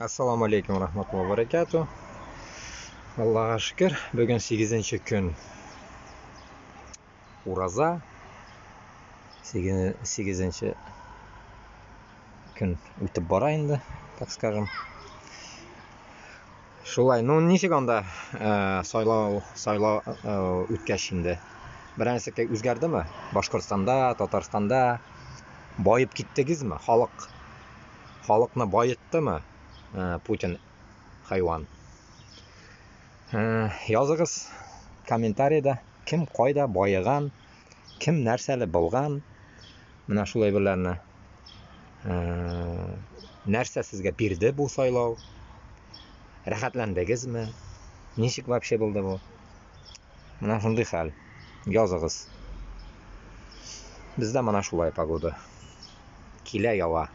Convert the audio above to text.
Ассаламу алейкум рахматуллаһи ва баракату. Аллаһка шөкер, бүген 8 көн ураза. 8 көн үтеп бара инде, так скажем. Шулай, ну ничек анда э, сайлау сайлау э, үткәч инде? Берәр нәрсә үзгәрдеме? Башкортстанда, Татарстанда баеп киттегезме? Халык халыкны баеттымы э, Путин хайван? Языгыз комментарийда, кем кайда баеган, кем нәрсәле булган, менә шул әйберләрне. Нәрсә сезгә бирде бу сайлау? Рәхәтләндегезме? Ничек вообще булды бу? Менә шундый хәл. Языгыз. Бездә менә шулай погода. Килә ява.